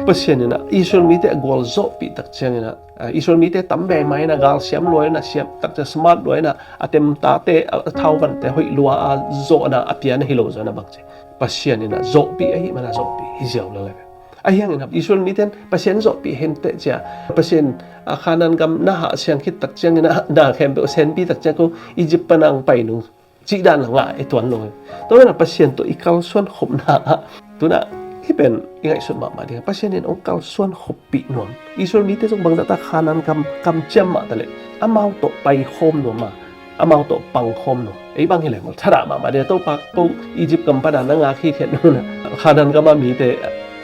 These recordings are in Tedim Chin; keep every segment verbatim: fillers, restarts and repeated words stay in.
Pasian in ah Israel mite a gualzawhpih tak ciangin ah, ah, Israel mite tam veve ma in ah, gal siam lua in ah, siam tak ciang smart lua in ah, a temtate, a, a thauvante hoih lua a zawhna a pian ahi lo zawhna bang ci. Pasian in ah zawhpih ahih man a zawhpih hi ziau lel hi. Ahi hangin ah Israel mite in Pasian zawhpih hen teh cia, Pasian, ah, Khanaan gam na hah siang khit tak ciangin ah, na khempeuh senpi tak ciang ko Egypt pan ang pai nung cih dan a ngah i tuan lo hi. Tua hi in ah Pasian tawh i kalsuan khopna ah, tu in ah hih pen i ngaihsut mahmah ding. Pasian in hong kalsuan khoppih nuam. Israel mite zong bangzah ta Khanaan gam kamciam mah ta leh amau tawh pai khawm nuam a, amau tawh pang khawm nuam. Ei bang hi leh maw, thadah mahmah ding. Topa, ko Egypt gam pan a na ngak hi khiat nung a, Khanaan gam a mite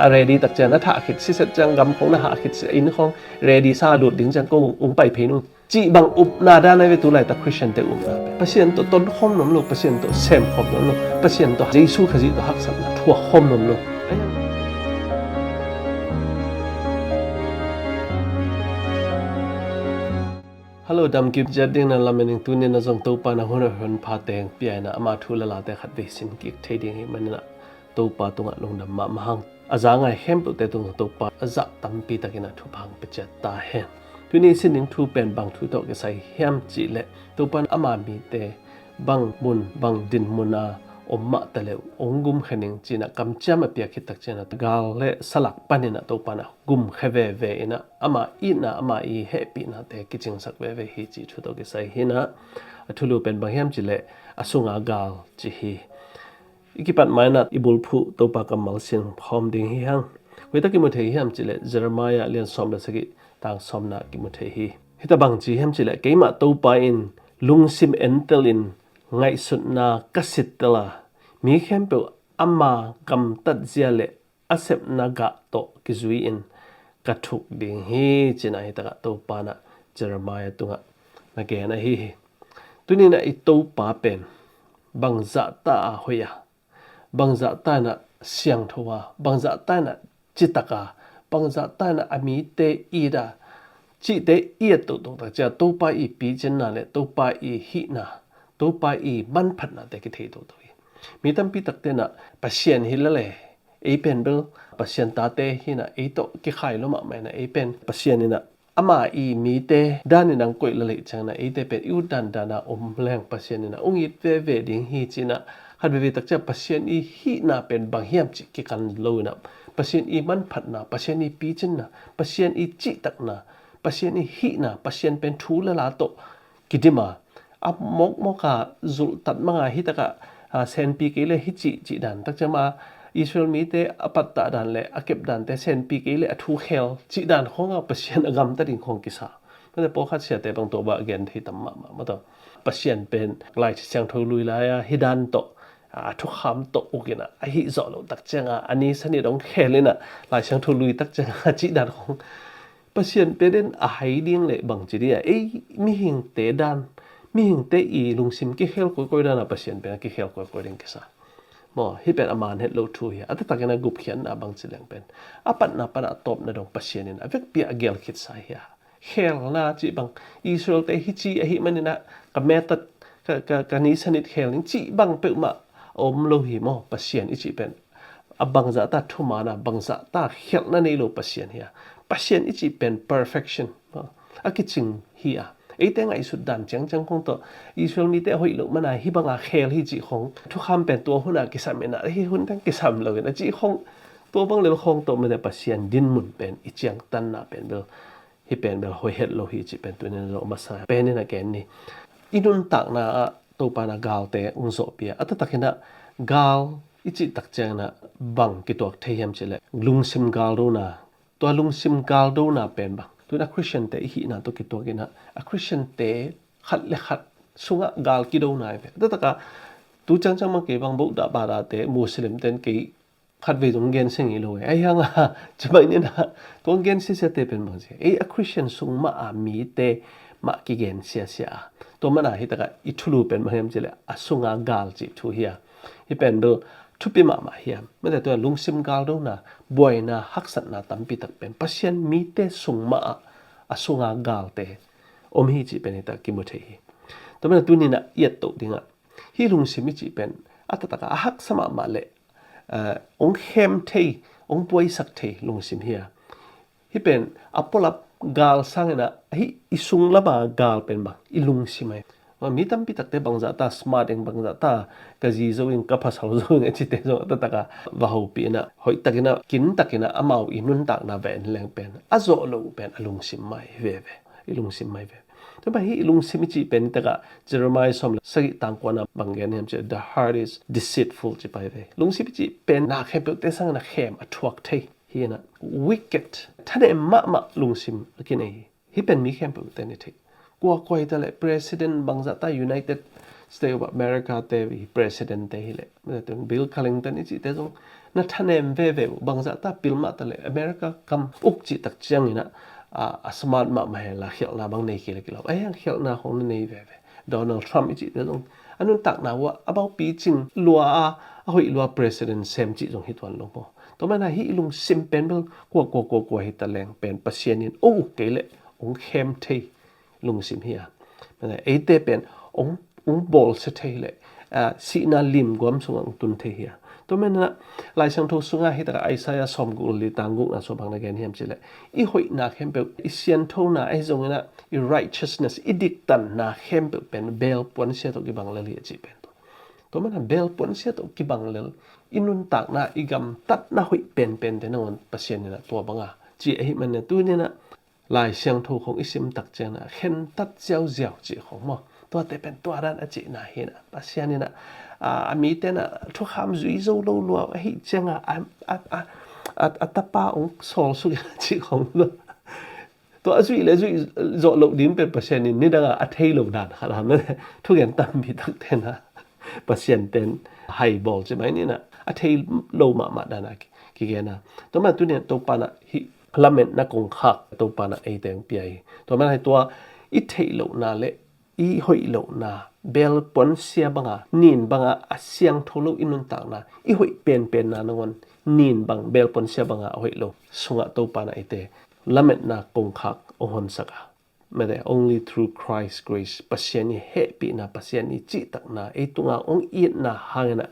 a ready tak ciang na thah khit siset ciang, gam khong na hah khit siset, inn khong ready sa lut ding ciang ko hong pai phei nung cih bang upna dan ahi ve. Tu laitak Khristiante upna pen Pasian tawh ton khawm nuam lo, Pasian tawh sem khawm nuam lo, Pasian tawh Jesu Khazih tawh haksatna thuak khawm nuam lo. Hello, dam kip ciat ding na lamen ing. Tuni in ah zong Topa in ah hun a hun pha teng pia in ah ama thu le late khat vei sin kik thei ding hi man in ah Topa tungah lungdam mahmah hang. A za ngai khempeuhte tungah Topa a zah tampi takin ah thupha hong pia ciat ta hen. Tuni sin ding thu pen bang thu tawh kisai hiam cih leh, Topa in ama mite bang mun, bang dinmun a om mah ta leh hong gumkhia ning ci in ah kamciam a piak khit tak ciang ah, gal le salak pan in ah Topa in ah gumkhia veve in ah, ama itna, ama i hehpihnate kicingsak veve hi cih thu tawh kisai hi in ah, a thulu pen bang hiam cih leh, a sunga gal ci hi. I kipat ma in ah i bulphuh Topa kammal sin khawm ding hi hang. Koi tak kimu thei hiam cih leh, Jeremiah lian sawm le sagih, tang sawmna kimu thei hi. Hih tak bang ci hiam cih leh, keimah Topa in lungsim entel in ngaihsutna ka sittel a, mi khempeuh ama gamtat zia le a sepna gah tawh kizui in ka thuk ding hi, ci in ah hih tak ah Topa in ah Jeremiah tungah na gen ahi hi. Tuni in ah i Topa pen bangzah ta a hoih a, bangzah ta in ah siangtho a, bangzah ta in ah citak a, bangzah ta in ah a mite it a, cihte i et toto tak ciang Topa i picinna le Topa i hihna, Topa i manphatnate kithei toto hi. Mi tampi takte in ah Pasian hi lel e, ei pen bel Pasian tate hi in ah ei tawh kikhai lo mahmah in ah, ei pen Pasian in ah ama i mite dan in ah hong koih lel ahih ciangin ah eite pen i ut dandan a om leng Pasian in ah hong it veve ding hi ci in ah, khat veve tak ciang Pasian i hihna pen bang hiam cih kikan lo in ah, Pasian i manphatna, Pasian i picinna, Pasian i cihtakna, Pasian i hihna, Pasian pen thu le la tawh kidim a, a mawkmawk a zulhtat mang a, hih tak ah, a, senpi kei le hih cih cih dan tak ciang mah, Israel mite a pattah dan le a kep dante senpi kei le a thu khel cih dan khawng a Pasian a gamta ding khawng kisa. Mate pawlkhat siate bang tua bang a gen thei tam mahmah mah tawh. Pasian pen Lai Siangtho Lui lai a hih dan tawh, a, thukham tawh uk in ah, a hih zawh loh tak ciang a, a ni sanit hong khel in ah, Lai Siangtho Lui tak ciang a cih dan khawng Pasian pen in a hai ding le bang ci ding a, ei mihingte dan, mihingte i lungsim kikhel koikoi dan a Pasian pen a kikhel koikoi ding kisa. Maw, hih pen a man het lo thu hi a, a taktak in a gupkhiatna bang ci leng pen a patna pan a tawpna dong Pasian in a vekpi a gel khitsa hi a. Khelna cih bang, Israel-te hih ci ahih manin ah ka metat, ka, ka, ka ni sanit khel ning cih bang peuhmah a om lo hi maw, Pasian i cih pen a bangzah ta thuman a, bangzah ta khialhna nei lo Pasian hi a. Pasian i cih pen perfection a kicing hi a. Eite ngaihsut dan ciangciang khong tawh Israel mite a hoih loh mana hih banga khel hi cih khong thukham pen tua hun a kisam in a, hih hun teng kisam lo in a cih khong, tua bang lel khong tawh mite Pasian dinmun pen i ciangtanna pen bel hih pen bel hoih het lo hi cih pen tunin a zawh masa pen in a ken ni. I nuntakna ah Topa in a galte hong zawhpih a, a taktak in a gal i cih tak ciangin a bang kituak thei hiam cih leh lungsim galdona, tua lungsim galdona pen bang tuin a Khristiante i hihna tawh kituak in a, a Khristiante khat le khat sungah gal kidona hi ve. A taktak a tu ciangciang mah kei bang Buddha, Buddha-te, Muslim-te in kei khatvei zong gen sia ngei lo e. Ahi hang a, ci mai ni na, tua gen siasiate pen bang ci. Ei a Khristian sung mah a mite mah kigen siasia a. Tua mana hih tak a i thulu pen bang hiam cih leh a sunga gal cih thu hi a. Hih pen bel thupi mahmah hiam. Mate tua lungsim galdona, buaina, haksatna tampi tak pen Pasian mite sung mah a, a sunga galte om hi cih pen hih tak kimu thei hi. Tua mana tunin a i et toh ding a, hih lungsim i cih pen a taktak a a haksa mahmah leh, eh, hong khem thei, hong puaisak thei lungsim hi a. Hih pen a pualap gal sangin ah hih i sung lama gal pen bang i lungsim ahi. Mi tampi takte bangzah ta smart ing, bangzah ta ka zi zo ing, ka pasal zo ing a cite zong a taktak a va hopih in ah, hoih takin ah, kin takin ah amau i nuntakna va en leng pen a zawh loh pen a lungsim mah hi veve. I lungsim mah hi veve. Tua mah hih i lungsim i cih pen i takah Jeremiah sawm le sagih tang kuana bang gen hiam cih leh, "The heart is deceitful," ci pai ve. Lungsim i cih pen na khempeuhte sangin a khem a thuak thei hi in ah, wicked, thanem mahmah lungsim a kinei hi. Hih pen mi khempeuhte in i thei. Kua kua hi ta leh, president bangzah ta, United States of America te hi, president te hi leh, Bill Clinton i cihte zong na thanem veve uh, bangzah ta pil mah ta leh, America kam uk cih tak ciangin ah, a, a smart mahmah hi a, khialhna bang nei kei leh kilawm. Ahi hang khialhna khong na nei veve. Donald Trump i cihte zong a nuntakna uh ah a baupi cing lua a, a hoih lua president sem cih zong hi tuan lo maw. Tua manin ah hih i lungsim pen bel kua kua kua kua hi ta leng pen Pasian in o uk kei leh hong khem thei lungsim hi a. Manin ah eite pen hong, hong bawlsia thei leh, a, sihna limguam sungah hong tun thei hi a. Tua manin ah Lai Siangtho sungah hih takah Isaiah sawmguk le li tang gukna sungah bang na gen hiam cih leh, i hoihna khempeuh, i sianthona ahi zongin ah i righteousness, i diktanna khempeuh pen beel puansia tawh kibang lel hi a cih pen tua. Tua manin ah beel puansia tawh kibang lel i nuntakna, i gamtatna hoih penpente nangawn Pasian in ah tua banga ci ahih manin ah tuni in ah Lai Siangtho khong i sim tak ciangin ah khentat ziauziau cih khong maw, tuate pen tua dan a cihna hi in ah, Pasian in ah, a, a mite in ah thukham zui zo lo lua ahih ciangin ah, a, a, a, a, a tapa hong sawlsuk in ah cih khong maw. Tua a zuih le zuih zawh loh ding pen Pasian in nidang a a thei lo dan khat a, thugen tampi takte in ah Pasian pen hai bawl ci mai ni in ah, a thei lo mahmah dan a ki, kigen a. Tua manin ah tuni in ah Topa in ah hih lametna kongkhak Topa in ah eite hong pia hi. Tua manin ah hih tua i theih lohna le i hoih lohna, beel puansia banga, nin banga a siangtho lo i nuntakna, i hoih penpenna nangawn nin bang, beel puansia banga a hoih lo sungah Topa in ah eite lametna kongkhak hong honsak a. Mate, only through Christ's grace, Pasian i hehpihna, Pasian i cihtakna, ei tunga hong itna hangin ah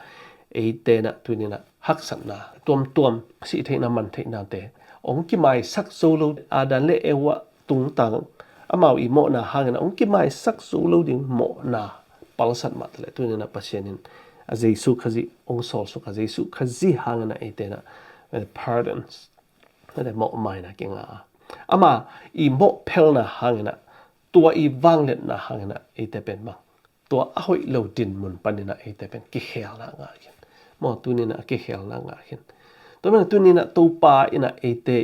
eite in ah tuni in ah haksatna tuamtuam, sih theihna, man theihnate hong kimaisak zo lo, Adam le Eva tungtang amau i mawhna hangin ah hong kimaisak zo lo ding mawhna palsat mah ta leh, tuni in ah Pasian in a Jesu Khazih hong sawlsuk a, Jesu Khazih hangin ah eite in ah, eh, pardons, mate, mawhmaina kinga a, ama i mawhphelna hangin ah, tua i vangliatna hangin ah eite pen bang, tua a hoih lo dinmun panin ah eite pen kikhelna ngah khin. Maw, tuni in ah a kikhelna ngah khin. Tua manin ah tuni in ah Topa in ah eite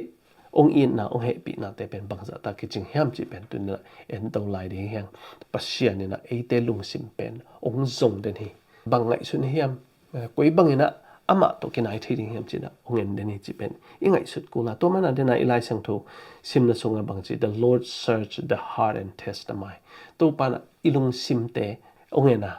hong itna, hong hehpihnate pen bangzah ta kicing hiam cih pen tuni in ah en to lai ding hi hang. Pasian in ah eite lungsim pen hong zong den hi. Bang ngaihsun hiam? Eh, koi bangin ah amah tawh kinai thei ding hiam cih in ah hong en den hi cih pen i ngaihsut kul a. Tua manin ah den ah i Lai Siangtho simna sungah bang ci, "The Lord search the heart and test the mind." Topa in ah i lungsimte hong en a,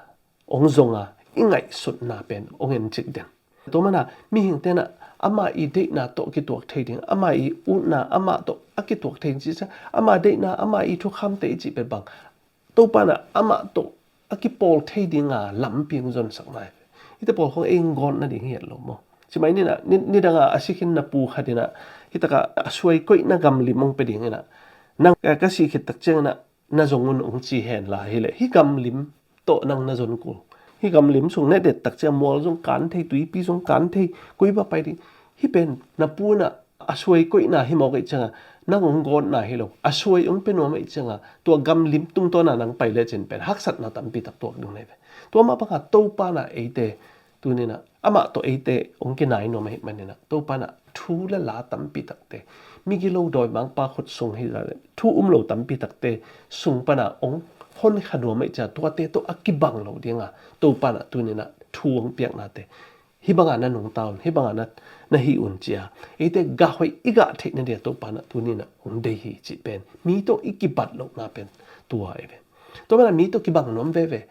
hong zong a, i ngaihsutna pen hong en cik den. Tua manin ah mihingte in ah amah i deihna tawh kituak thei ding, amah i utna amah tawh a kituak thei ding cih ciang, amah deihna, amah i thukhamte i cih pen bang, Topa in ah amah tawh a kipawl thei dinga lampi hong zonsak nai. Hihte pawl khong ei hong gawt nading hi het lo maw. Ci mai ni in ah, ni, nidang a a si khin na pu khat in ah, hih takah a suai koihna gamlim hong pia ding in ah, nang, eh, ka sih khit tak ciangin ah na zong un hong ci hen la hi leh, hih gamlim tawh nang na zon kul. Hih gamlim sung na et tak ciang mual zong kan thei, tuipi zong kan thei, koi va pai ding. Hih pen na pu in ah a suai koihna hi mawk ahih ciangin nang hong gawtna hi lo, a suai hong pia nuam ahih ciangin tua gamlim tungtawn a nang pai lecin pen haksatna tampi tak tuak ding na hi ve. Tua mah bangin ah Topa in ah eite tuni in ah amah tawh eite hong kinai nuam ahih manin ah Topa in ah thu le la tampi takte, migilo dawimangpa khut sung hi zah leh thu um lo tampi takte sung pan ah hong honkha nuam ahih ciangin tuate tawh a kibang lo dinga Topa in ah tuni in ah thu hong piaknate, "Hih bangin na nungta un, hih bangin na, na hih un," ci a, eite gah hoih i gah theih nading a Topa in ah tuni in ah hong deih hi cih pen, mi tawh i kibat lohna pen tua hi ve. Tua manin ah mi tawh kibang nuam veve.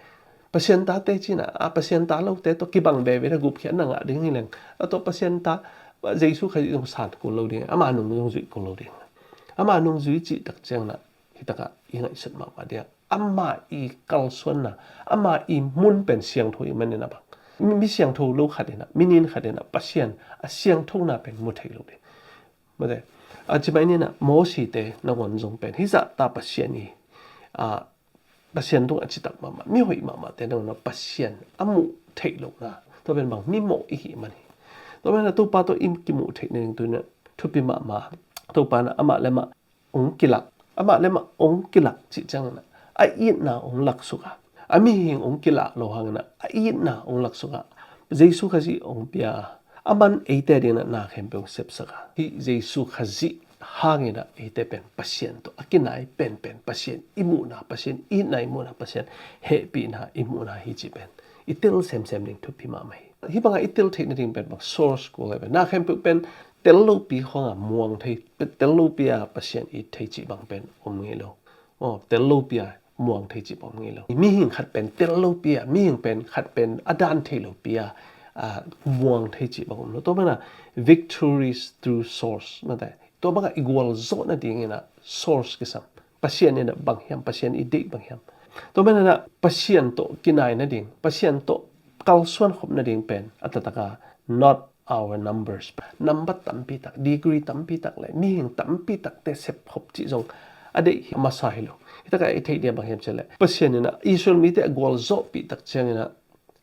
Pasian tate ci in ah, a, Pasian ta lote tawh kibang veve, na gupkhiatna ngah ding hi leng, a tua Pasian ta, Jesu Khazih zong san kul lo ding, ama nung zong zuih kul lo ding. Ama nung zui cih tak ciangin ah hih takah i ngaihsut mahmah ding a, ama i kalsuanna, ama i mun pen siangtho ahih manin ah bang, Mi, mi siangtho lo khat in ah, mi nin khat in ah Pasian a siangthona pen mu thei lo ding. Mate, a ci mai ni in ah Mosite nangawn zong pen hih zahta Pasian i, a, Pasian tung a citak mahmah, mi hoih mahmahte nangawn ah Pasian a muh theih lohna, tua pen bang, mi mawh i hih man hi. Tua man ah Topa tawh i kimuh theih nading tu in ah thupi mahmah. Topa in ah amah le amah hong kilak, amah le amah hong kilak cih ciangin ah a itna hong laksuk a, a mihing hong kilak lo hangin ah a itna hong laksuk a, Jesu Khazih hong pia a, a man eite adingin ah na khempeuh hong sepsak a, hih Jesu Khazih hangin ah eite pen Pasian tawh a kinai penpen, Pasian i muhna, Pasian i itna i muhna, Pasian hehpihna i muhna hi cih pen i tel semsem ding thupi mahmah hi. Hih bangah i tel theih nading pen bang, source kul hi pen. Na khempeuh pen tel lopi khawng a muang thei, tel lopi a Pasian it thei cih bang pen om ngei lo. Aw, tel lopi a muang thei cih bang om ngei lo. Mihing khat pen tel lopi a, mihing pen khat pen a dan thei lopi a, a, muang thei cih bang om lo. Tua man ah victories through source, mate, tua bangah i gualzawh nadingin ah source kisam. Pasian in ah bang hiam, Pasian i deih bang hiam. Tua man ah Pasian tawh kinai nading, Pasian tawh kalsuan khop nading pen a taktak a, not our numbers. Number tampi tak, degree tampi tak le mihing tampi takte sep khop cih zong a deih hi, a masa hi lo. Hih takah i theih dia bang hiam cih leh, Pasian in ah Israel mite a gualzawhpih tak ciangin ah,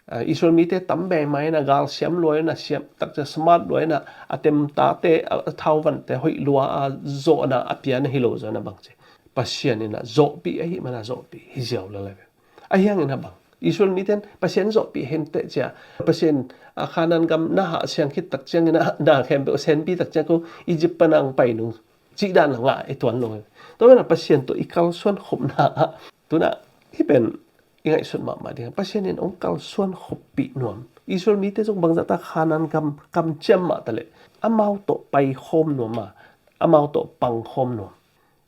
a, Israel mite tam beimai in ah, galsiam lua in ah, siam tak ciang smart lua in ah, a temtate, a, a thauvante hoih lua a zawhna a pian ahi lo zawhna bang ci. Pasian in ah zawhpih ahih man a zawhpih hi ziau lel hi ve. Ahi hangin ah bang, Israel mite in Pasian zawhpih hen teh cia, Pasian, a, Khanaan gam na hah siang khit tak ciangin ah, na khempeuh senpi tak ciang ko Egypt pan a hong pai nung cih dan a ngah i tuan lo hi. Tua man ah Pasian tawh i kalsuan khopna ah, tu in ah hih pen i ngaihsut mahmah ding. Pasian in hong kalsuan khoppih nuam. Israel mite zong bangzahta Khanaan gam kamciam mah taleh amau tawh pai khawm nuam a, amau tawh pang khawm nuam.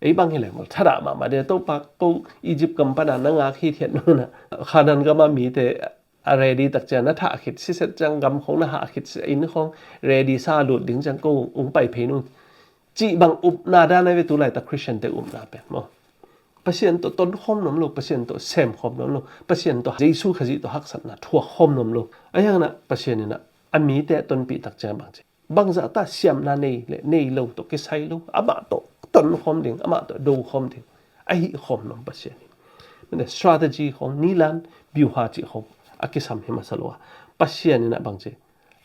Ei bang hi leh maw, thadah mahmah ding. Topa, ko Egypt gam pan a na ngak hithiat nung in ah, Khanaan gam a mite a ready tak ciang na thah khit siset ciang, gam khawng na hah khit siset, inn khawng ready sa lut ding ciang ko hong pai phei nung cih bang upna dan ahi ve, tu laitak Khristiante upna pen maw. Pasian tawh tonkhawm nuam lo, Pasian tawh semkhawm nuam lo, Pasian tawh, Jesu Khazih tawh haksatna thuakkhawm nuam lo. Ahi hangin ah Pasian in ah a mite a tonpih tak ciang bang ci, bangzahta siamna nei le nei lo tawh kisai lo, amah tawh tonkhawm ding, amah tawh dokhawm ding ahi khawm nuam Pasian in. Mate, strategy khawng, nilan, byuha cih khawng a kisam hi masa lo a, Pasian in ah bang ci,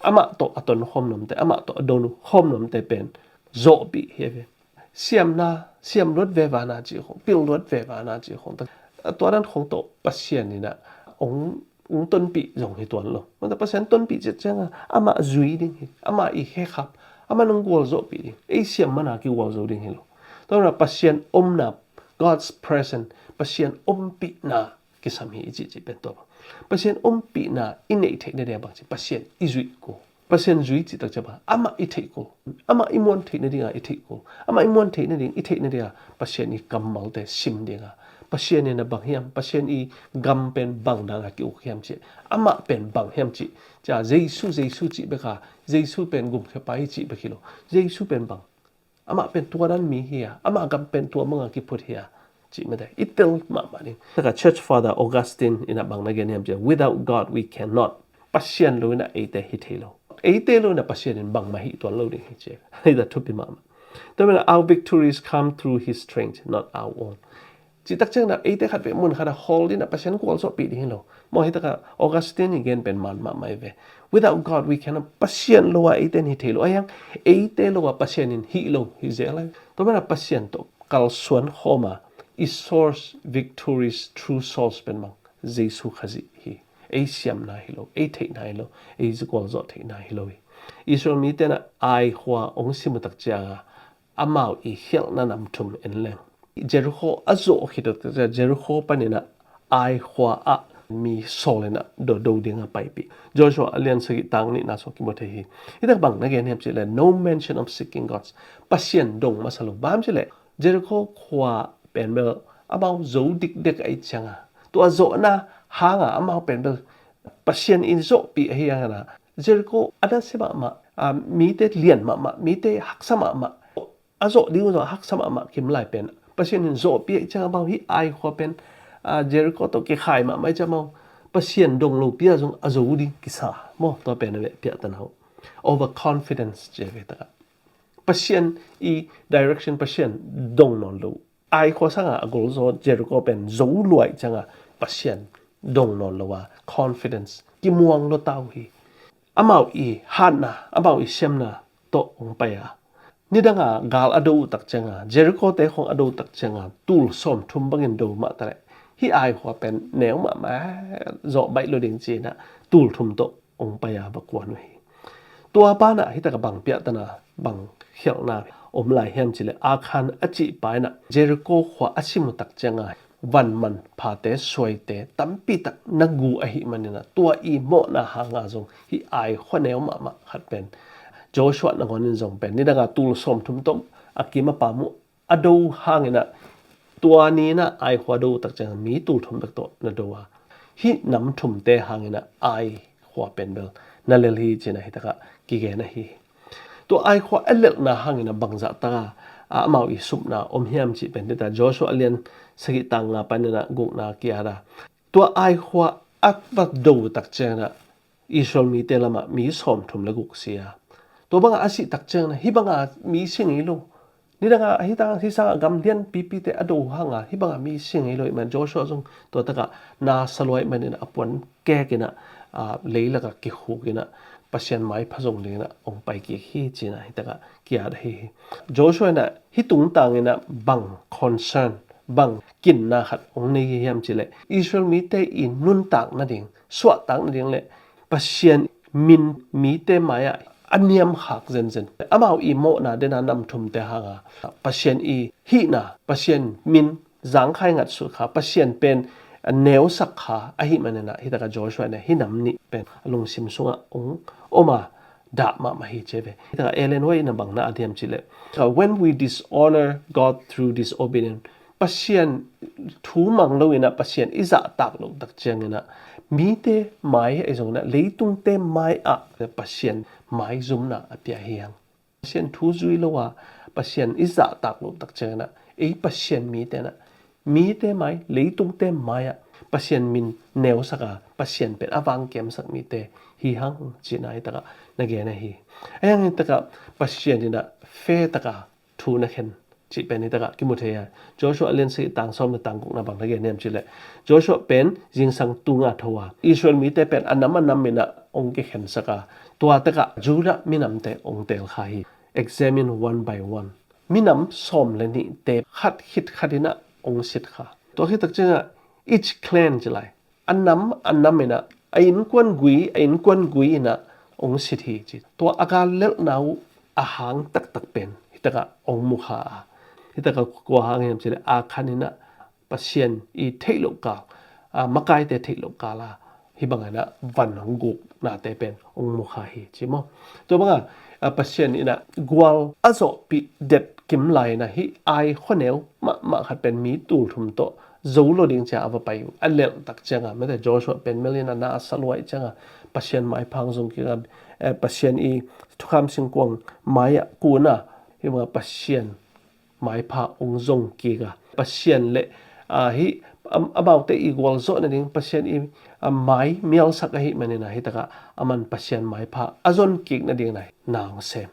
amah tawh a tonkhawm nuamte, amah tawh a dokhawm nuamte pen zawhpih hi ve. Siamna, siam luat vevana cih khawng, pil luat vevana cih khawng, a, tua dan khawng tawh Pasian in ah hong, hong tonpih zong hi tuan lo. Mate, Pasian tonpih ciat ciang a, amah zui ding hi, amah i khekhap, amah nong gualzawhpih ding, ei siam man a kigualzo ding hi lo. Tua man ah Pasian omna, God's presence, Pasian ompihna kisam hi i cih, cih pen tua bang. Pasian ompihna i neih theih nading bang ci, Pasian i zuih kul. Pasian zui cih tak ciang bang, amah i theih kul, amah i muan theih nading a i theih kul, amah i muan theih nading, i theih nading a Pasian i kammalte sim ding a, Pasian in ah bang hiam, Pasian i gam pen bang dan a ki-uk hiam cih, amah pen bang hiam cih, cia Jesu, Jesu cih bek a, Jesu pen gumkhia pa hi cih bek hi lo, Jesu pen bang, amah pen tua dan mi hi a, amah gam pen tua mang a kiphut hi a, cih mate i tel mahmah ding. Taka Church Father Augustine in ah bang na gen hiam cih leh, without God we cannot. Pasian lo in ah eite hi thei lo. Eite lo in ah Pasian in bangmah hih tuan lo ding hi ci. Hih zah thupi mahmah. Tua man ah, our victories come through his strength, not our own. Cih tak ciang in ah eite khat vei mun khat a hawl ding in ah Pasian gualzawhpih ding hi lo. Maw, hih takah Augustine i gen pen man mahmah hi ve. Without God we cannot. Pasian lo a eite in hi thei lo. Ahi hang eite lo a Pasian in hih lo hi zel hi. Tua man ah Pasian tawh kalsuan khawm a, i source, victories through source pen bang, Jesu Khazih hi. Ei siamna hi lo, ei theihna hi lo, ei gualzawh theihna hi lo hi. Israel mite in ah Ai khua hong sim uh tak ciang a, amau i khialhna nam thum en leng, Jericho a zawh khit uh tak ciang, Jericho panin ah Ai khua ah mi sawl in ah do, do ding a paipih. Joshua a lian sagih tang nihna sung kimu thei hi. Hih tak bang na gen hiam cih leh, no mention of seeking gods. Pasian dong masa lo. Bang hiam cih leh, Jericho khua pen bel amau zo dikdek ahih ciang a, tua zawhna hang a amau pen bel Pasian in zawhpih ahih hang a, Jericho a nasia mahmah, a, mite lian mahmah, mite haksa mahmah, a zawh ding uh zong haksa mahmah kim lai pen, Pasian in zawhpih ahih ciang amau hih Ai khua pen, a, Jericho tawh kikhai mahmah ahih ciang amau Pasian dong lo pi a zong a zo ding kisa maw, tua pen a veh piahtana uh. Overconfidence ci a veh takah Pasian i direction Pasian dong nawn lo. Ai khua sanga a golzaw Jericho pen zo luai cianga Pasian dong nawn lo a confidence kimuang lo tau hi. Amau i hatna, amau i siamna tawh hong pai a, nidanga gal a do uh tak cianga, Jericho te khong a do uh tak cianga tul sawmthum bangin do mah taleh, hih ai khua pen neu mahmah, zawh baih lo ding cinah tul thum tawh hong pai a va kuan uh hi. Tua panah hitakah bang piahtana, bang khialhna om lai hiam cileh, Akhan a cihpa inah Jericho khua a sim uh tak cianga vanman phate suaite tampitak na gu ahih maninah tua i mawhna hanga zong hih ai khua neu mahmah khat pen Joshua nangawnin zong pen nidanga tul sawmthum tawh a kim a pam uh a do hanginah tua ninah ai khua do uh tak cianga mi tul thum bek tawh na do a, hih nam thumte hanginah ai khua pen bel na lel hi cinah hitakah kigen ahi hi. Tua ai khua a lelhna hanginah bangzah taka amau i supna om hiam cih pen dita Joshua a lian sagih tang nga paninah gukna kiada. Tua ai khua a va do uh tak cianginah Israel mite lamah mi sawmthum le guk si a, tua banga a sih tak cianginah hih banga mi si ngei lo. Nidanga hih tang hih sanga gam lian pipite a do hanga hih banga mi si ngei lo ih man Joshua zong tua takah na saluai maninah a puan kekinah leilakah kikhukinah Pasian maipha zong dinginah hong pai kik hi cinah hitakah kiat ahi hi. Joshua inah hih tungtanginah bang concern, bang kinna khat hong nei hi hiam cileh, Israel mite i nuntak nading, suahtak nading le Pasian min mite mai-ah a niamkhak zenzen, amau i mawhna dena nam thumte hanga Pasian i hihna, Pasian min zangkhai ngatsut kha, Pasian pen neusak kha ahih maninah hitakah Joshua inah hih nam nih pen a lungsim sungah hong om a, dah mahmah hi ci ve. Hitakah Ellen White inah bang na a diam cileh, when we dishonor God through disobedience, Pasian thu mang loinah Pasian i zahtak loh tak cianginah mite mai ahi zonginah leitungte mai-ah Pasian maizumna a pia hi hang. Pasian thu zui lo a Pasian i zahtak loh tak cianginah ei Pasian mite inah mite mai, leitungte mai-ah Pasian min neusak a Pasian pen a vangkiamsak mite hi hang cinah hitakah na gen ahi. Ahi hang hitakah Pasian inah fe taka thu na khen cih pen hitakah kimu thei a. Joshua a lian sagih tang sawm le tang gukna bang na gen hiam cileh, Joshua pen zingsang tunga tho a Israel mite pen a nam a nam inah hong kikhensak a, tua takah Judah minamte hong tel kha hi. Examine one by one. Minam sawm le nihte khat khit khat inah hong sit kha. Tua khit tak ciangah each clan ci lai, a nam a nam inah a innkuan gui a innkuan gui inah hong sit hi ci. Tua a gal lelhna uh a hang taktak pen hitakah hong mu kha a, hitakah kua hang hiam cileh Akhan inah Pasian i theih loh kal, a, makaite theih loh kal a hih bangah inah van hong guknate pen hong mu kha hi ci maw. Tua bangah a, Pasian inah gual a zawhpih det kim lai inah hih ai khua neu mahmah khat pen mi tul thum tawh zo lo ding cia a va pai uh a lelh tak cianga mate Joshua pen mel inah na a saluai cianga Pasian maipha hong zong kik a, eh, Pasian i thukham singkuang mai-ah kun a, hih bangah Pasian maipha hong zong kik a, Pasian le, a, hih, am-, amaute i gualzawh nading Pasian i, a, mai mialsak ahih maninah hitakah aman Pasian maipha a zon kik nading inah na hong sem.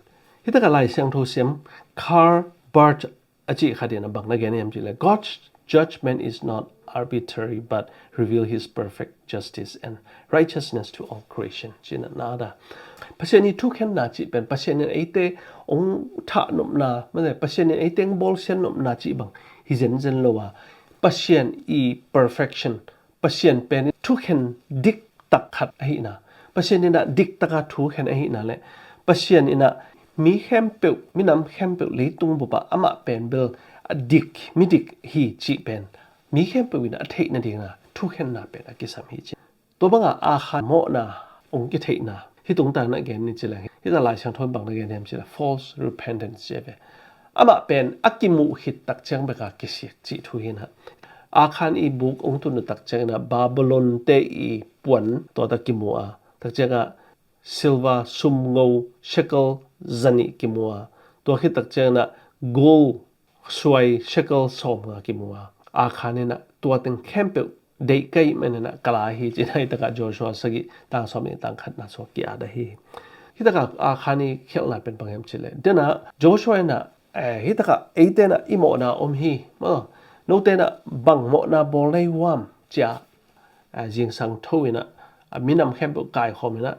Hitakah Lai Siangtho siam Karl Barth a cih khat inah bang na gen hiam cileh, God's judgment is not arbitrary but reveal his perfect justice and righteousness to all creation cinah na da. Pasian i thukhenna cih pen Pasian in eite hong thah nopna mate Pasian in eite hong bawlsiat nopna cih bang hi zenzen lo a, Pasian i perfection, Pasian pen thukhen diktak khat ahihna, Pasian inah diktaka thukhen ahihna le Pasian inah mi khempeuh, minam khempeuh leitung bupah amah pen bel a dik, midik hi cih pen mi khempeuh inah a theih nadinga thukhenna pen a kisam hi ci. Tua bangah Akhan mawhna hong kitheihna hih tungtang na gen ni cileng, hih ta Lai Siangtho in bang na gen hiam cileng, false repentance ci a ve. Amah pen a kimuh khit tak ciang beka kisiak cih thu hi na. Akhan i buk hong tun uh tak ciangin ah Babylon te i puan tua ta kimu a, tak ciangah silver sumngo shekel zanih kimu a, tua khit tak ciangin ah gold suai shekel sawmnga kimu a, Akhan in ah tua teng khempeuh deih ka hih manin ah ka la hi, ci-in ah hi takah Joshua sagih tang sawm nih tang khatna sung ki-at ahi hi. Hi takah Akhan i khialhna pen bang hiam cih leh, den ah Joshua in ah, eh, hi takah eite in ah i mawhna om hi, maw, note in ah bang mawhna bawl na hi uh hiam, ci-a, eh, zingsang tho in ah, a minam khempeuh kaikhawm in ah,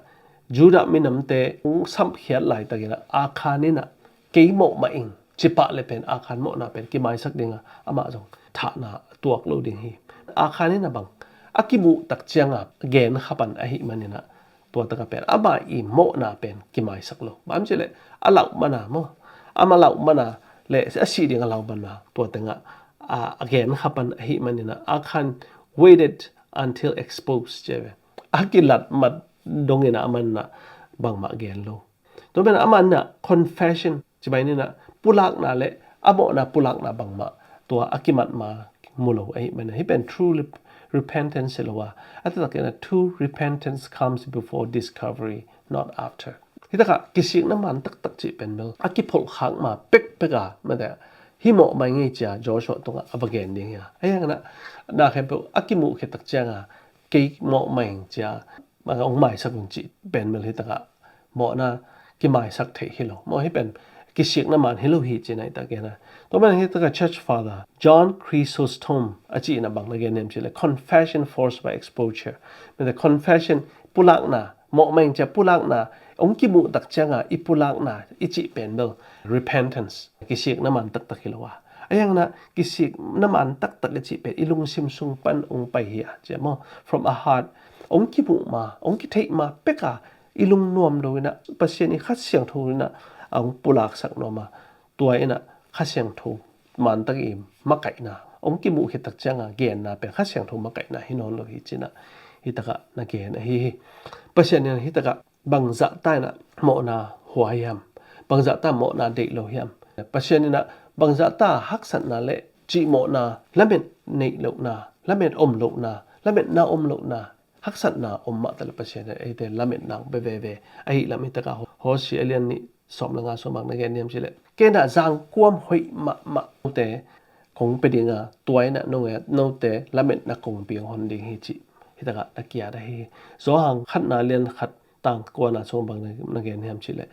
Judah minamte hong samkhiat laitakin ah Akhan in ah kei mawh mah ing, ci pah leh pen Akhan mawhna pen kimaisak ding a, amah zong thahna tuak lo ding hi. Akhan in ah bang a kimuh tak ciang a gen kha pan ahih manin ah, tua tak ah pen amah i mawhna pen kimaisak lo. Bang hiam cih leh a lauh man a, maw, amah lauh man a leh a sih ding a lau man a, tua teng ah a, a gen kha pan ahih manin ah Akhan waited until exposed, ci ve. A kilat mat dongin ah aman ah bangmah gen lo. Tua pen aman ah confession, ci mai ni ah, pulakna leh a mawhna pulakna bangmah tua a kimat ma mu lo ahih manin ah, hi pen true rep-, repentance hi lo a, a taktakin ah true repentance comes before discovery, not after. Hi takah kisikna man taktak cih pen bel a kipholhkhak ma pekpek a, mate, hi mawh mah ing ei, ci-a Joshua tungah a va gen ding hi a. Ahi hangin ah na khempeuh a kimuh khit tak ciang a kei mawh mah ing, ci-a hong maisak un cih pen bel hi takah mawhna kimaisak theih hi lo. Maw, hi pen kisikna man hi lo hi, ci-in ah hi takah gen a. Tua manin hi takah Church Father John Chrysostom a cih in ah bang na gen hiam cih leh, confession forced by exposure. Mate, confession, pulakna, mawh mah ing ci-a pulakna, hong kimuh tak ciang a i pulakna i cih pen bel repentance, kisikna man taktak hi lo a. Ahi hangin ah kisikna man taktak i cih pen i lungsim sung pan hong pai hi a, ci-a, maw, from a heart, hong kimuh ma, hong kitheih ma pek a, i lungnuam lo in ah Pasian i Kha Siangtho in ah a hong pulaksak nuam a, tua in ah Kha Siangtho man tak i makaihna, hong kimuh khit tak ciang a genna pen Kha Siangtho makaihna hi nawn lo hi, ci-in ah hi takah na gen ahi hi. Pasian in ah hi takah bangzahta in ah mawhna huai hiam, bangzahta mawhna deih lo hiam, Pasian in ah bangzahta haksatna leh cihmawhna, lamet neih lohna, lamet om lohna, lametna om lohna, haksatna om mah taleh Pasian in ah eite lametna hong pia veve. Ahih lam hi takah Ho-, Hosea a lian nih sawm leh nga sung bang na gen hiam cih leh, kei in ah zangkuam hoih mahmah note kong pia ding a, tua in ah no-, note lametna kongpi hong hon ding hi, cih hi takah na ki-at ahi hi. Johan khatna lian khat tang kuana sung bang na, na gen hiam cih leh,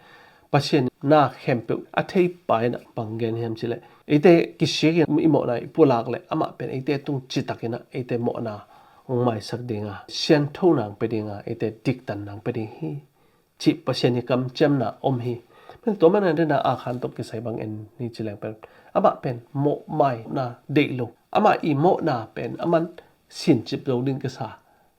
Pasian in na khempeuh a theipa in ah bang gen hiam cih leh, eite kisik in i mawhna i pulak leh amah pen eite tung citakin ah eite mawhna hong maisak ding a, sianthona hong pia ding a, eite diktanna hong pia ding hi, cih Pasian i kamciamna om hi. Tua manin ah den ah Akhan tawh kisai bang en ni ci leng pen, amah pen mawhmaina deih lo, amah i mawhna pen aman sincip zo ding kisa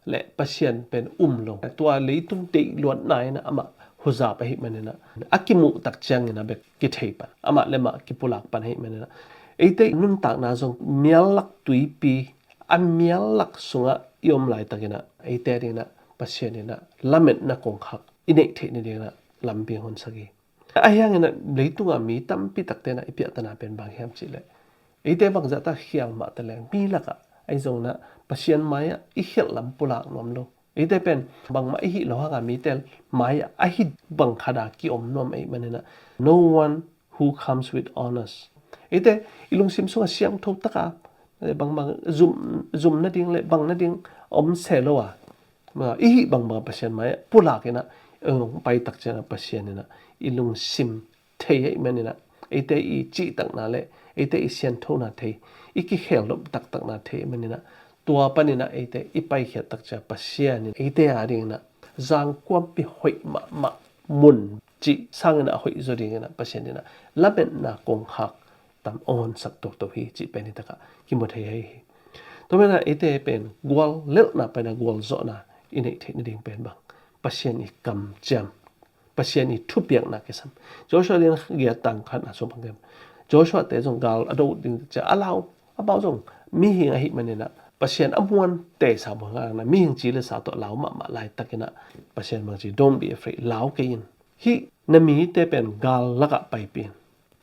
leh Pasian pen um lo. Tua leitung deih luatna in ah amah huzap ahih manin ah, a kimuh tak ciangin ah bek kithei pan, amah leh amah kipulak pan ahih manin ah, eite i nuntakna zong mial lak tuipi, a mial lak sungah i om laitakin ah eite adingin ah Pasian in ah lametna kongkhak i neih theih nadingin ah lampi hong honsak hi. Ahi hangin ah leitung a mi tampi takte in ah i piahtana pen bang hiam cih leh, eite bangzahta khial mah taleng mi lakah ahi zongin ah Pasian mai-ah i khialh lam pulak nuam lo. Eite pen bangmah i hih loh hang a mite mai-ah a hih bang khat a ki-om nuam ahih manin ah, no one who comes with honest. Eite i lungsim sungah siangtho tak a, bangmah zum, zum nading leh bang nading om se lo a, i hih bangbang Pasian mai-ah pulakin ah, hong pai tak ciangin ah Pasian in ah i lungsim thei ahih manin ah, eite i cihtakna leh eite i sianthona thei, i kikheldop taktakna thei ahih manin ah, tua panin ah eite i paikhiat tak ciang Pasian in eite adingin ah zangkuampi hoih mahmah mun cih sangin ah hoih zaw dingin ah Pasian in ah lametna kongkhak tam hong honsak toto hi, cih pen hi takah kimu thei ahi hi. Tua manin ah eite pen guallelhna panin ah gualzawhna i neih theih nading pen bang, Pasian i kamciam, Pasian i thupiakna kisam. Joshua lian giat tang khatna sung bang kem, Joshua te zong gal a do ding ciang a lau, amau zong mihing ahih manin ah Pasian a muan tesa muan ngakna, mihing ci leh sa tawh lau mahmah laitakin ah Pasian bang ci, don't be afraid, lau kei in. Hih na mite pen gal lakah paipih in,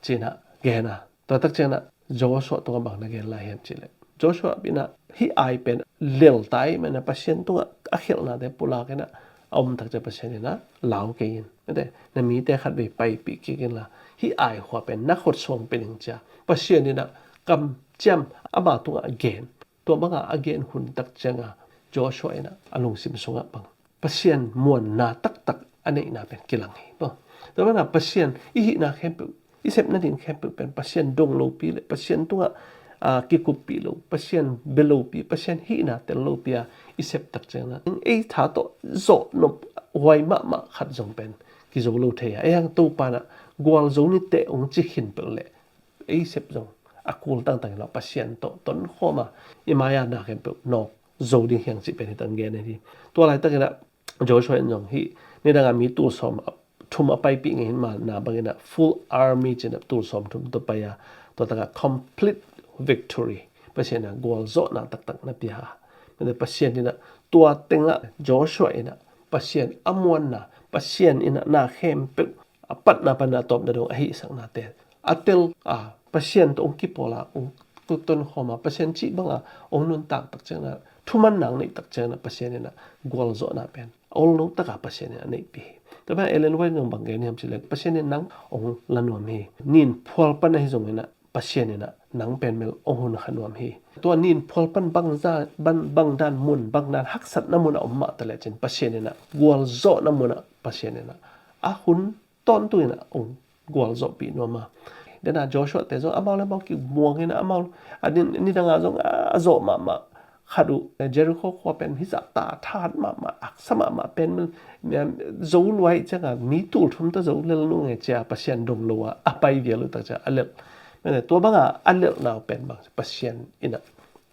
ci-in ah gen a. Tua tak ciangin ah Joshua tungah bang na gen lai hiam cih leh, Joshua in ah hih ai pen lelta ahih manin ah Pasian tungah a khialhnate pulakin ah a om tak ciang Pasian in ah lau kei in. Mate, na mite khatvei paipih kik inla, hih ai khua pen na khut sung pen ing, ci-a Pasian in ah kamciam ama tungah gen. Tua banga a gen hun tak cianga Joshua in a lungsim sungah bang Pasian muanna taktak a neihna pen kilang hi. Tua banga Pasian i hihna khempeuh, i sep nading khempeuh pen Pasian dong lopi le Pasian tungah a, kikuppih lo, Pasian bia lopi, Pasian hihna tel lopi a i sep tak ciangin ei tha tawh zawh nop huai mahmah khat zong pen kizo lo thei a. Ei hang Topa in a gualzo ni teh hong ci khin peuh leh ei sep zong a kul tangtang hi lo, Pasian tawh tonkhawm a i mai-a na khempeuh nawk zo ding hi hang cih pen hi tang gen hi. Tua laitakin a Joshua in zong hih nidanga mi tul sawm thum a paipih ngei hi mah na bangin a full army ci-in a tul sawm thum tawh pai a, tua takah complete victory, Pasian in a gualzawhna taktak na pia a. Pasian in a tua tengah Joshua in a Pasian a muanna, Pasian in a na khempeuh a patna pan a tawpna dong a hihsaknate a tel a, Pasian tawh hong kipawl a, hong tonkhawm a, Pasian cih banga hong nuntak tak ciangin a, thuman nang neih tak ciangin a Pasian in a gualzawhna pen a olno taka Pasian in a neihpih hi. Tua pen Ellen White in hong bang gen hiam cih leh, Pasian in nang hong la nuam hi. Nin phual pan ahi zongin a Pasian in a nang pen mel hong hun kha nuam hi. Tua nin phual pan bang za-, ban-, bang dan mun, bang dan haksatna mun a om mah ta lecin Pasian in a gualzawhna mun a Pasian in a a hun tawntung in a hong gualzawhpih nuam a. Dena Joshua te zong amau le amau kimuang in a amau a ni, nidanga zong a zawh mahmah khat uh, Jericho khua pen hizah ta thahat mahmah, haksa mahmah pen mel, mel, zo luai cianga mi tul thum ta zo lel nung e cia Pasian dong lo a, a pai vial uh tak cia a lel. Mene tua banga a lelna uh pen bang Pasian in a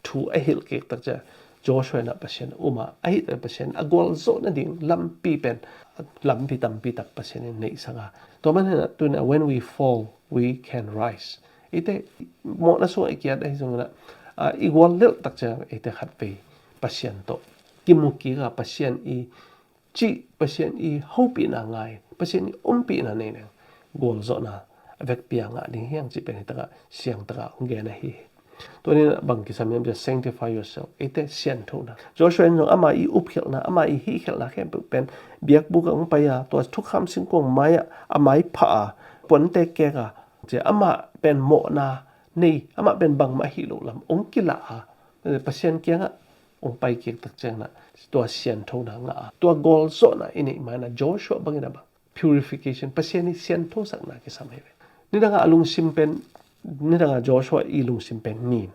thu a hilh kik tak cia Joshua in a Pasian um a, a hih tak Pasian a gualzawh nading lampi pen, lampi tampi tak Pasian in neihsak a. Tua man hin a tun a when we fall, we can rise. Eite mawhna sungah i kiat ahi zongin a, a, i gual lelh tak cia eite khatvei Pasian tawh kimu kik a, Pasian i cih, Pasian i hopihna ngai, Pasian i ompihna nei neng gualzawhna a vekpi a ngah ding hi hang cih pen hi takah siang takah hong gen ahi hi. Tua ni bang kisam hiam cia sanctify yourself. Eite sianthona. Joshua in zong ama i upkhialhna, ama i hihkhialhna khempeuh pen biakbuk ah hong pai a, tua thukham singkuang mai-ah a mai phah a, puante kek a, cia amah pen mawhna nei, amah pen bangmah hi lo lam hong kilah a, Pasian kiangah hong pai kik tak ciangin a tua sianthona ngah a, tua gualzawhna i neih ma-in a Joshua bangin a bang purification, Pasian i sianthosakna kisam hi ve. Nidanga a lungsim pen, nidanga Joshua i lungsim pen nin.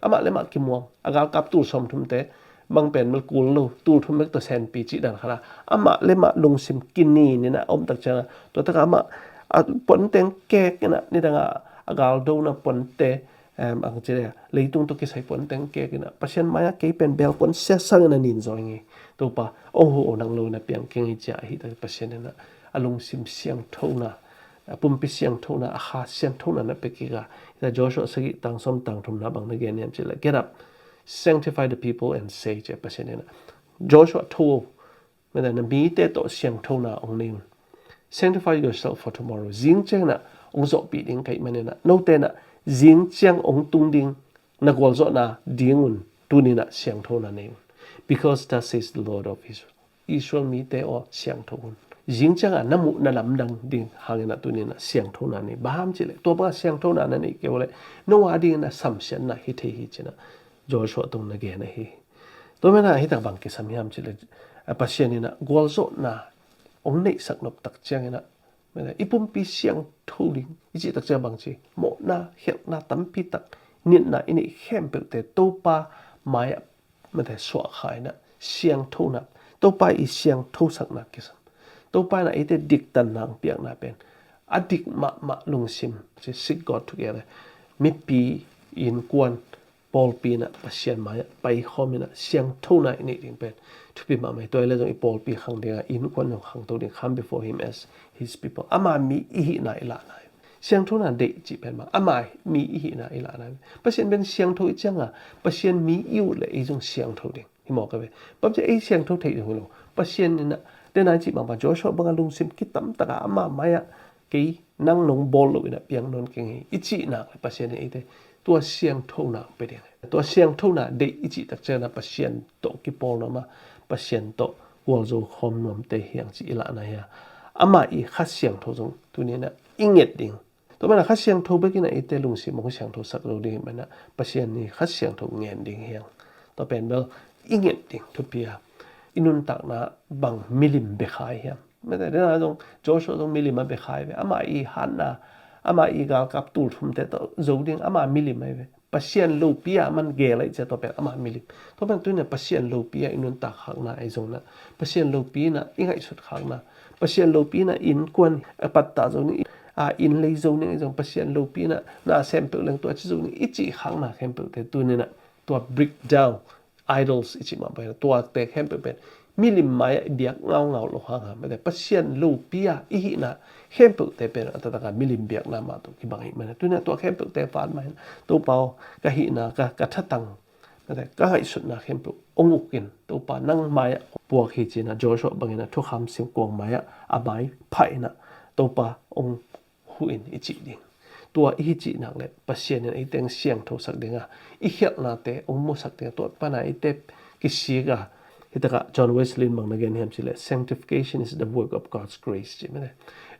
Amah le amah kimuang, a galkap tul sawmthumte bang pen mel kul lo, tul thum bek tawh senpi cih dan khat a, amah le amah lungsim kinin in a om tak ciangin a, tua takah amah a puanteng kek in a, nidanga a galdona puante, em, ang ci le, leitung tawh kisai puanteng kek in a, Pasian mai-ah kei pen bel puan siasang in a nin zaw ing ei. Topa, ong hu o nang lo in a piang keng ei cia ahi tak Pasian in a, a lungsim siangthona, a pumpi siangthona, a kha siangthona na pia kik a. Ina Joshua sagih tang sawm tang thumna bang na gen hiam cih leh, "Get up, sanctify the people and say," ci a Pasian in a, Joshua, tho o, na mite tawh siangthona ong nei un. "Sanctify yourself for tomorrow." Zing ciang in a ong zawhpih ding ka hih manin a, note in a zing ciang ong tung ding na gualzawhna ding un tuni in a siangthona nei un. "Because thus says the Lord of Israel." Israel mite aw, siangtho un. Zing ciang a na muh na lamdang ding hangin a tuni in a siangthona nei. Bang hang hiam cih leh, tua bang a siangthona na neih kei uh leh, no a dingin a samsiatna hi thei hi ci in a Joshua tawh na gen ahi hi. Tua man a hi tak bang kisam hiam cih leh, a Pasian in a gualzawhna ong neihsak nop tak ciangin a, i pumpi siangtho ding i cih tak ciang bang ci, mawhna, khialhna tampi tak, nitna i neih khempeuhte Topa mai-ah mate suahkhia in a siangthona, Topa i siangthosakna kisam. Topa in a eite diktanna ong piakna pen a dik mahmah lungsim, ci, seek God together. Mipi, innkuan, pawlpi in a Pasian mai-ah paikhawm in a siangthona i neih ding pen thupi mahmah hi. Tua hi leh zong i pawlpi khang ding a, innkuan zong khangto ding, come before him as his people. Ama mi i hihna i lahna hi. Siangthona deih cih pen bang, ama mi i hihna i lahna hi. Pasian pen siangtho i ciang a, Pasian mi i uh leh ei zong siangtho ding hi mawk a ve. Bang ci ei siangtho theih zong hi lo. Pasian in a, den a i cih bang bang, Joshua bang a lungsim kitam tak a ama mai-ah kei nang nong bawl lo in a piang nawn keng hi i cih nak leh Pasian in eite tua siangthona ong pia ding hi. Tua siangthona deih i cih tak ciang a Pasian tawh kipawl nuam a, Pasian tawh gualzo khawm nuamte hi hang cih i lahna hi a. Ama i kha siangtho zong tuni in a i nget ding. Tua mana Kha Siangtho bekin a eite lungsim hong siangthosak lo ding hi mana Pasian i Kha Siangtho ngen ding hi hang. Tua pen bel i nget ding thupi a, i nuntakna bang milim bia kha hiam? Mete dena zong Joshua zong milim a bia kha ve. Ama i hatna, ama i galkap tul thumte tawh zo ding ama milim ahi ve. Pasian lopi a man gel ahi cia tua pen ama milim. Tua pen tuina Pasian lopi a i nuntak khakna ahi zongna, Pasian lopi na i ngaihsut khakna, Pasian lopi na innkuan a patta zo ning, a inn lei zo ning ahi zong, Pasian lopi na na sem peuh leng tua ci zo ning i cih khakna khempeuhte tunina tua breakdown idols i cih mah pai na tuate khempeuh pen milim mai-ah i biak ngaungau lo hang a, mete Pasian lopi a i hihna khempeuhte pen a taktak a milim biakna mah tawh kibang hi mana. Tuina tua khempeuhte van mai na Topa aw, ka hihna, ka, ka thatang, mete ka ngaihsutna khempeuh hong uk in Topa nang mai-ah puak hi cina Joshua bangin a thukham singkuang mai-ah a mai phaina Topa hong hu in i cih ding. Tua i hi cih nak le Pasian in eite hong siangthosak ding a, i khialhnate hong musak ding a, tua pana eite kisik a. Hi takah John Wesley in bang na gen hiam cih le, "Sanctification is the work of God's grace," ci mete.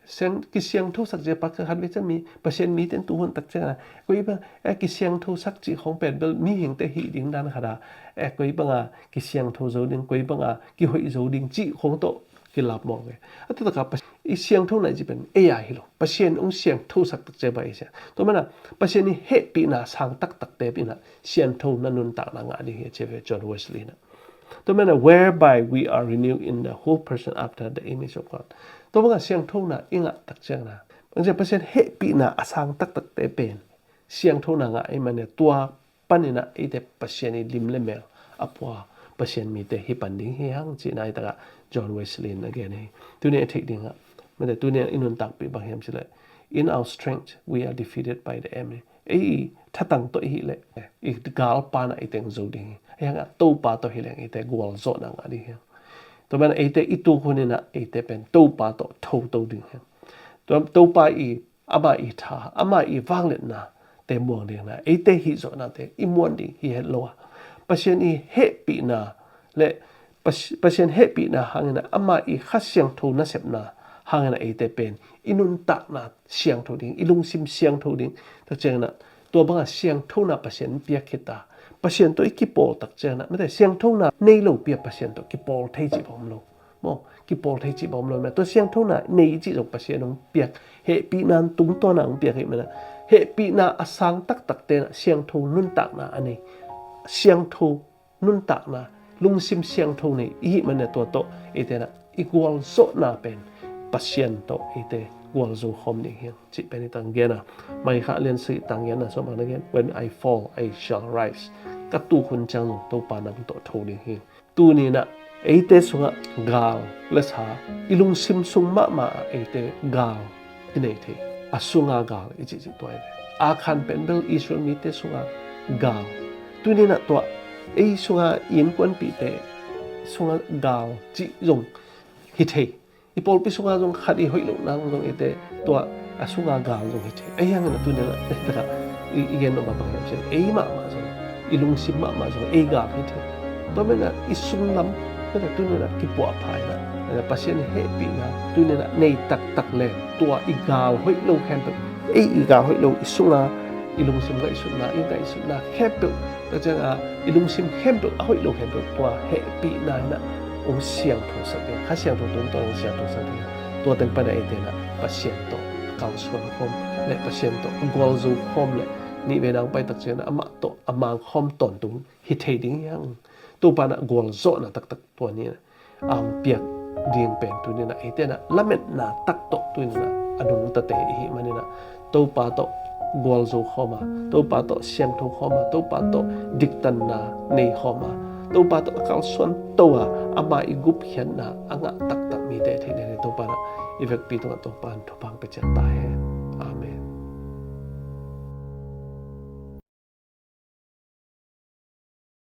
Siang, kisiangthosak cia pakhat ve cia mi, Pasian mite in tuhun tak cia na, koi bang, eh, kisiangthosak cih khong pen bel mihingte hih ding dan khat a, eh, koi bang a kisiangtho zo ding, koi bang a kihoih zo ding cih khong tawh kilap mawk ve. A taktak a Pas-, i siangthona i cih pen ei a hi lo. Pasian hong siangthosak tak cia bang ei sia. Tua mana Pasian i hehpihna sang taktakte pi na siangthona nuntakna ngah ding hi a cia ve John Wesley na. Tua mana, "Whereby we are renewed in the whole person after the image of God." Tua banga siangthona i ngah tak ciang na, bang cia Pasian hehpihna a sang taktakte pen siangthona ngah i mane tua paninah eite Pasian i lim le mel a pua Pasian mite hi pan ding hi hang cihna i takah John Wesley in a gen hi. Tuni a theih dingah mete tuni a i nuntakpih bang hiam cileh, "In our strength we are defeated by the enemy." Ei i thatang tawh i hih leh i galpa na i teng zo ding hi. Ahi hangah Topa tawh hi leng eite gualzawhna ngah ding hi hang. Tua mana eite i tuk huninah eite pen Topa tawh thoto ding hi hang. Tua Topa i ama i tha, ama i vangliatna te muang dingna, eite hihzawhnate i muan ding hi het lo a, Pasian i hehpihna le Pas-, Pasian hehpihna hangina ama i Kha Siangtho nasepna hangina eite pen i nuntakna siangtho ding, i lungsim siangtho ding. Tak ciangina tua banga siangthona Pasian in piak khita, Pasian tawh i kipawl tak ciangina mete siangthona nei lo pia Pasian tawh kipawl thei cih bang om lo. Maw, kipawl thei cih bang om lo mah. Tua siangthona nei cih zong Pasian hong piak, hehpihna tungtawna hong piak hi mana. Hehpihna a sang taktak tena siangtho nuntakna a nei, siangtho nuntakna, lungsim siangtho nei i hih mana tua tawh eitena i gualzawhna pen Pasian tawh eite gualzo khawm ding hi hang cih pen i tang gena. Maikha lian sui tang gena sawm bang na gen, "When I fall, I shall rise." Ka tuk hun ciang zong Topa nang tawh tho ding hi. Tuninah eite sungah gal le sa, i lungsim sung mahmah ah eite gal i nei thei. A sunga gal i cihcih tua i ve. Akhan pen bel Israel mite sunga gal. Tuninah tua ei sunga i innkuanpihte sunga gal cih zong hi thei. I pawlpi sunga zong khat i hoih loh nang zong eite tua a sunga gal zong hi thei. Ahi hangin a tuninah eite kha i, i gen nop a bang hiam cih ei mahmah zong, i lungsim mahmah zong ei gal hi thei. Tua menah i sunglam mete tuninah kipuah pha inah Pasian i hehpihna tuninah nei taktak le tua i gal hoih lo khempeuh, ei i gal hoih lo i sunga i lungsim ngaihsutna, i ngaihsutna khempeuh tak cianga i lungsim khempeuh a hoih lo khempeuh tua hehpihna hinah hong siangthosak ding, Kha Siangtho tungtawn hong siangthosak ding. Tua teng pana eitenah Pasian tawh a kalsuan khawm le Pasian tawh a gualzo khawm le nih vei nang pai tak ciangah amah tawh a mang khawm tawntung hi thei ding hi hang. Topa nah gualzawhna taktak tua ni a hong piak ding pen tuninah eitenah lametna tak tawh tuninah a nungtate i hih maninah Topa tawh gualzo khawma, Topa tawh siangtho khawma, Topa tawh diktanna nei khawma, Topa tawh a kalsuan toa ama i gupkhiatna a ngah taktak mite thei ding hi. Topa nah i vekpi tungah Topa in thupha hong pia ciat ta hen. Amen.